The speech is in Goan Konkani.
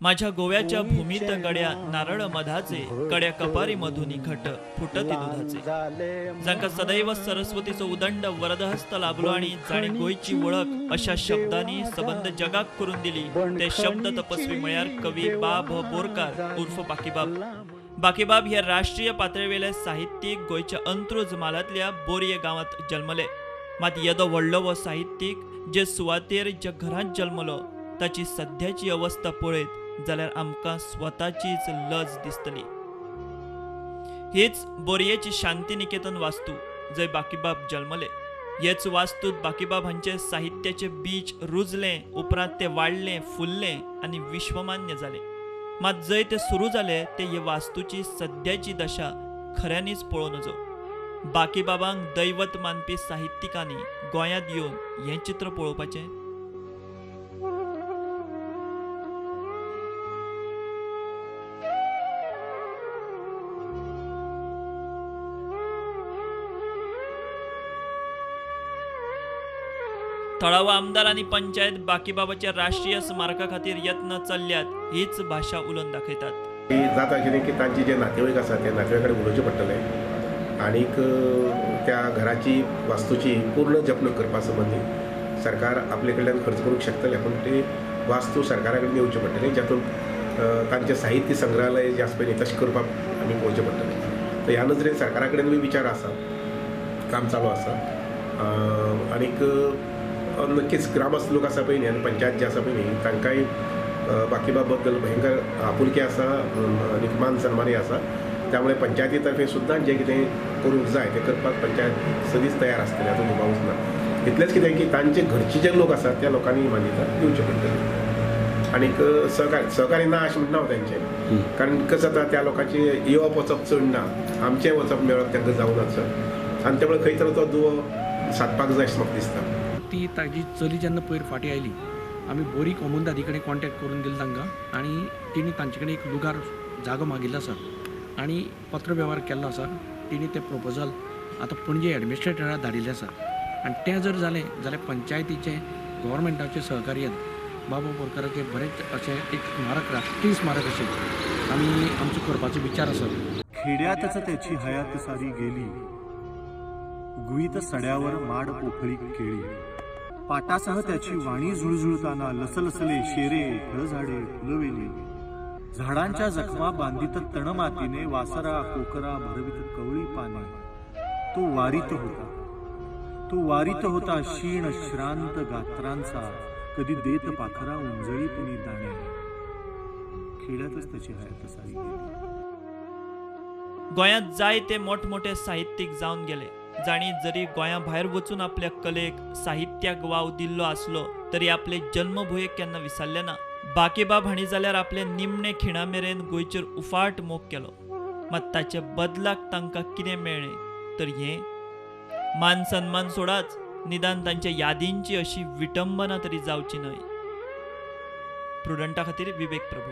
माझ्या गोव्याच्या भूमीत गड्या नारळ मधाचे, कड्या कपारी मधुनी घट फुटती दुधाचे. जांकां सदैव सरस्वतीचो उदंड वरदहस्त लाभलो आणि जाणी गोंयची वळख अशा शब्दांनी सबंद जगाक करून दिली ते शब्द तपस्वी म्हळ्यार कवी बा भ बोरकार उर्फ बाकीबाब. बाकीबाब हे राष्ट्रीय पातळेवेले साहित्यीक गोंयच्या अंत्रुज म्हालांतल्या बोरये गांवांत जल्मले. मात येदो व्हडलो हो साहित्यीक जे सुवातेर ज्या घरांत जल्मलो ताची सध्याची अवस्था पळयत जाल्यार आमकां स्वताचीच लज दिसतली. हीच बोरयेची शांतिनिकेतन वास्तू जंय बाकीबाब जल्मले. हेच वास्तूत बाकीबाब हांचे साहित्याचे बीज रुजलें, उपरांत ते वाडलें, फुललें आनी विश्वमान्य जालें. मात जंय ते सुरू जाले ते हे वास्तूची सद्याची दशा खऱ्यांनीच पळोवं नजो. बाकीबाबांक दैवत मानपी साहित्यिकांनी गोंयांत येवन हें चित्र पळोवपाचें? थळावो आमदार आनी पंचायत बाकीबाबाच्या राष्ट्रीय स्मारका खातीर यत्न चल्ल्यात हीच भाशा उलोवन दाखयतात. जाता आशिल्लें की तांचे जे नातेवाईक आसा त्या नातेवाईक कडेन उलोवचें पडटलें आनीक त्या घराची वास्तूची पूर्ण जपणूक करपा संबंदी सरकार आपले कडल्यान खर्च करूंक शकतलें, पूण ती वास्तू सरकारा कडेन येवची पडटली, जातूंत तांचें साहित्य संग्रहालय जें आसा पळय न्ही तशें करपाक आमी पळोवचें पडटलें. तर ह्या नदरेन सरकारा कडेन बी विचार आसा, काम चालू आसा आनीक नक्कीच ग्रामस्थ लोक आसा पळय न्ही आनी पंचायत जे आसा पळय न्ही तांकांय बाकीबाब बद्दल भयंकर आपुलकी आसा आनी मान सन्मानय आसा. त्यामुळे पंचायती तर्फे सुद्दां जें कितें करूंक जाय तें करपाक पंचायत सदींच तयार आसतली, हातूंत दुबावूच ना. इतलेंच कितें की तांचे घरचे जे लोक आसात त्या लोकांनी मान्यता दिवची पडटली आनीक सहकार्य ना अशें म्हणना हांव तांचें, कारण कसं जाता त्या लोकांचें येवप वचप चड ना, आमचें वचप मेळप तांकां जावना चड आनी त्यामुळे खंय तर तो दुवो सादपाक जाय अशें म्हाका दिसता. ती ताजी चली जेन्ना पयर फाटीं आयली आमी बोरी कोमुंदादी कडेन कॉन्टेक्ट करून दिलो तांकां आनी तिणी तांचे कडेन एक लुगार जागो मागिल्लो आसा आनी पत्र वेव्हार केल्लो आसा. तिणी तें प्रपोजल आतां पणजे एडमिनिस्ट्रेटराक धाडिल्लें आसा आनी तें जर जालें जाल्यार पंचायतीचें गव्हर्मेंटाचें सहकार्यान बाबा बोरकाराचें बरेंच अशें एक स्मारक, राष्ट्रीय स्मारक अशें आमी आमचो करपाचो विचार आसा. खेड्यातच त्याची हयात सारी गेली, गुईत सड्यावर माड पोफळी केळी, पाटासह त्याची वाणी झुळझुळताना लसलसले शेरे फळझाडे फुलवेली, झाडांच्या जखमा बांधित तणमातीने वासरा कोकरा भरवित कवळी पाने. तो वारीत होता, तो वारीत होता क्षीण श्रांत गात्रांचा, कधी देत पाखरा उंजळीतनी दाणे. खेड्यातच त्याची हयात सारी गेली. गोंयांत जायते मोठमोठे साहित्यीक जावन गेले जाणी जरी गोंया भायर वचून आपल्या कलेक साहित्याक वाव दिल्लो आसलो तरी आपले जन्मभुंयेक केन्ना विसरले ना. बाकीबाब हांणी जाल्यार आपले निमणे खिणा मेरेन गोंयचेर उफाट मोग केलो. मात ताचे बदलाक तांकां कितें मेळ्ळें तर हें मान सन्मान सोडाच, निदान तांच्या यादींची अशी विटंबना तरी जावची न्हय. प्रुडंटा खातीर विवेक प्रभू.